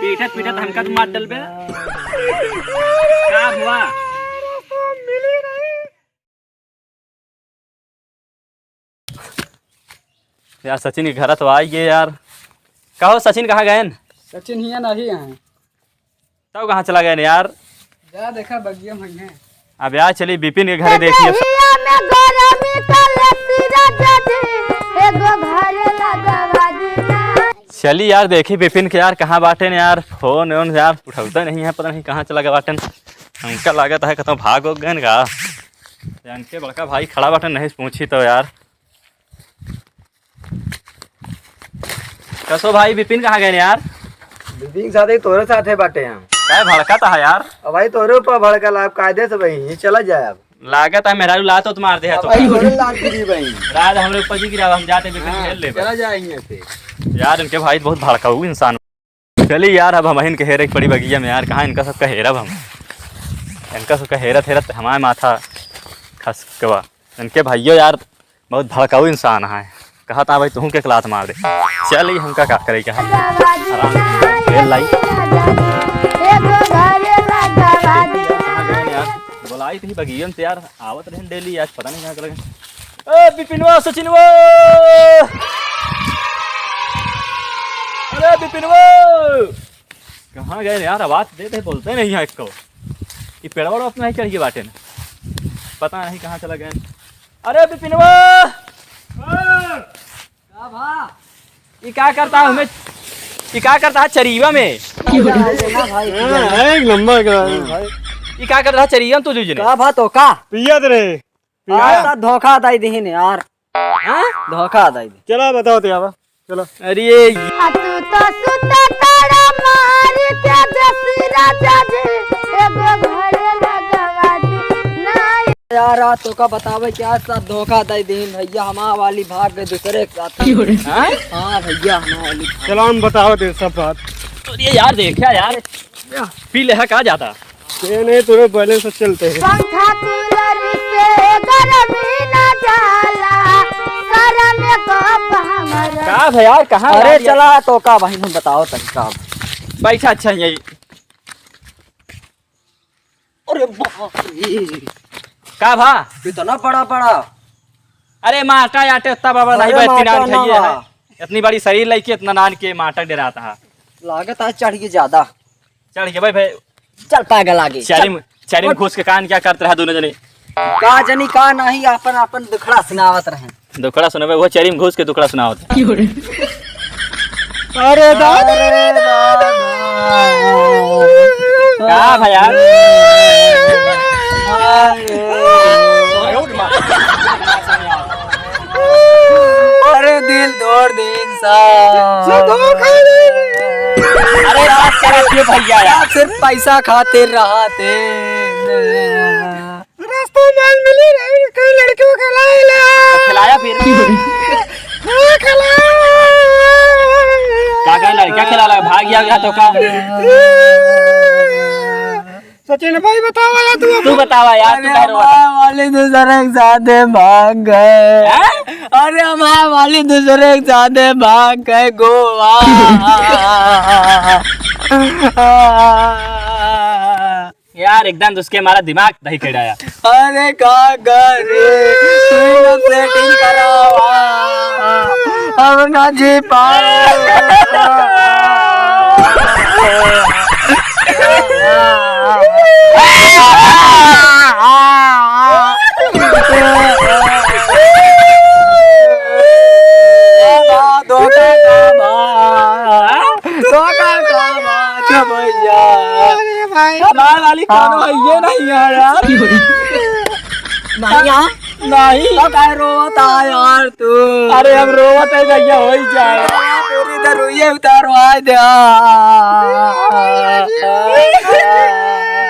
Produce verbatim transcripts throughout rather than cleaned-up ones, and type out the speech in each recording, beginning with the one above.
पीटत पीटत हमका तो मार डलबे। का हुआ? यार, सचिन के घर तो आई गए यार। कहो सचिन, कहाँ गए? सचिन हियाँ नहीं है। तब कहाँ चला गए यार? जा देखा, बगिया में है। अब यार चली बिपिन के घरे देखी। अब स- देहिया में गरमी का लस्सी राजा जी, एगो घरे लगवा दी ना। चली यार, देखी बिपिन के यार, कहाँ बाटेन यार। फोन ओन यार उठौते नहीं है, पता नहीं कहाँ चला गए बाटेन। हमका लागत है कतौ भाग हो गए का। इनके बड़का भाई खड़ा बाटेन, नहीं पूछी तो यार। कसो भाई, बिपिन कहाँ गए यार? बिपिन के साथ ही तोरे साथ है बाटे हम। काय भड़का था यार? अब भाई तोरे ऊपर भड़का ला, कायदे से भाई, ये चला जाए अब। लागत है मेहरारू लात तो मार दे अब तो। भाई तोरे लात गिरी भाई। रात हमरे ऊपर जी गिरा, हम जाते बिपिन हाँ, खेल ले चला भाई। जाए यहाँ से। यार इनके भाई बहुत भड़काऊ इंसान। चली यार, अब हमहिन के हेरे के पड़ी बगिया में यार, कहाँ इनका सबका हेरब हम। इनका सबका हेरत हेरत हमारे माथा खस गवा। इनके भाइयों यार बहुत भड़काऊ इंसान है, कहा था भाई तुहूँ के लात मार दे। चल ई हमका का करे का है, आराम से खेल लाई। बोलाई तो ही बगियन से यार, आवत रहन डेली, आज पता नहीं कहाँ चले गए। ए बिपिनवा, सचिनवा, अरे बिपिनवा, कहाँ गए यार? आवाज देते बोलते नहीं है इसको। ये पेड़वा अपना ही चढ़ के बाटे ना, पता नहीं कहाँ चला गए। अरे बिपिनवा! हाँ। का भा? ई का करता है हमें? ई का करता है चरीवा में? हाँ, एक नंबर का है भाई। ई का करता है चरीवा में तू जुजने? का भा तो का? पियत रहे। आज पिया? तो धोखा दे दीन यार। हाँ? धोखा दे दी। चला बताओ तो यार। चलो। अरे आ तू तो सुता तारा मारी के जसी राजा जी, एगो घरे लगवा दी ना। यार, आ तोका बतावे क्या, सब धोखा दे दीन भैया, हमार वाली भाग गए दूसरे के साथ। क्यों रे? हाँ? हाँ भैया, हमार वाली भाग चलो, हम बताओ दे सब बात। अरे यार, देखा यार, पी ले है का जाता? ये नहीं, तुम्हें बैलेंस से चलते हैं। पंखा कूलर से गरमी ना जाला, सारा मेकअप हमारा। का भा यार, कहाँ अरे गाड़ी चला तो का भाई, हम बताओ तनी का। बैठा अच्छा यही। अरे बाप रे। का भा? इतना बड़ा बड़ा। अरे माटा याटे इतना बड़ा अरे नहीं बे, इतनी माटा नान ना खाइए बा। है। इतनी बड़ी शरीर लइके इतना नान के माटा डेराता है। लागत है चढ़ के ज्यादा। चढ़ के भाई, भाई। चल पागल आगे, चैरिम, चल। चैरिम उठ। घुस के कान क्या करत रहा दोनों जने? का जनी का नहीं, आपन, आपन दुखड़ा सुनावत रहे। दुखड़ा सुनावे, वो चैरिम घुस के दुखड़ा सुनावत। क्यों रे? अरे दादा रे दादा। का भा यार? अरे दिल तोड़ दीन सा। अरे बात करत ये भैया यार। सिर्फ पैसा खातिर रहते। रास्ता में मिली रही, कई लड़कियों को खिलाए ला। खिलाया फिर? हाँ, खिलाया। का कहे लड़कियां खिला ला, भाग गया, गया तो का? सचिन भाई बतावा यार तू। तू बतावा यार, तू अरे कह रहा हमारे वाले दूसरे के साथ भाग गए। हैं? अरे हमारे वाले दूसरे के साथ भाग गए गोवा। यार एकदम उसके हमारा दिमाग दही के डाया। अरे का करे, तू ही ना सेटिंग करावा, हम ना जी पाए। धोखा का बात, धोखा का बात भैया। अरे भाई। हमार वाली कौनो हाँ। है ये नहीं है यार। नहीं यार। नहीं। तो काहे रोवत है यार तू? अरे हम रोवत है भैया, हो ही जाए। पूरी दरुइये उतारवा दे।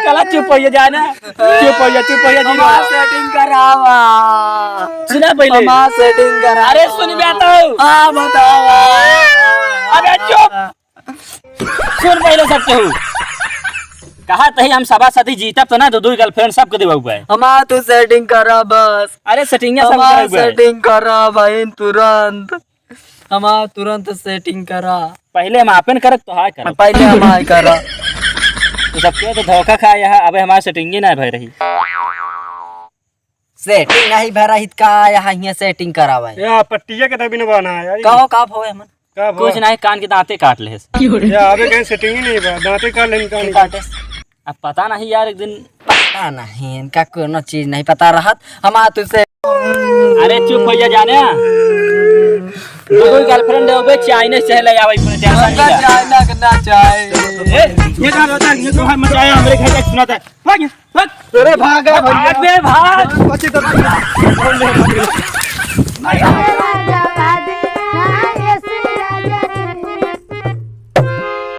चला चुप हो जा ना। चुप हो जा, चुप हो जा, जी हमार रो। सेटिंग करावा। सुना पहले। हमार सेटिंग करा। अरे सुन बे तो। हाँ, बतावा। अबे चुप। सुन पहले सब केहू। कहा तही हम सभा सती जीतब तो ना, दो दो गर्लफ्रेंड सबके देबा उपाय। हमार तू सेटिंग करा बस। अरे सेटिंग सब हमार करा उपाय। सेटिंग करा भाई तुरंत। हमार तुरंत सेटिंग करा। पहिले हम आपन करब, तोहार करब। पहिले हमार करा। तू सबके तो धोखा खाया है, अबे हमार setting ही ना भय रही। Setting नहीं भय रही का, यहाँ हियाँ setting करावे। या पट्टिया के तभी न बना यार। कहो का भवे हमन? का भवे? कुछ नहीं, कान के दांते काट ले। या अबे कहीं setting ही नहीं बा, दांते काट लेन कान के। काटे। अब पता नहीं यार, एक दिन पता नहीं, इनका कोनो चीज नहीं पता रहत। हम आ तुझसे अरे चुप हो जा जाने। दो girlfriend है, अबे Chinese से ले आवे, इतने tension नहीं ले। China के ना चाहे। ए, ये क्या होता है? ये तो हर मचाया, हमरे घर का सुनाता है। भाग, भाग। अरे भाग, भाग। भाग बे, भाग। बच्चे तो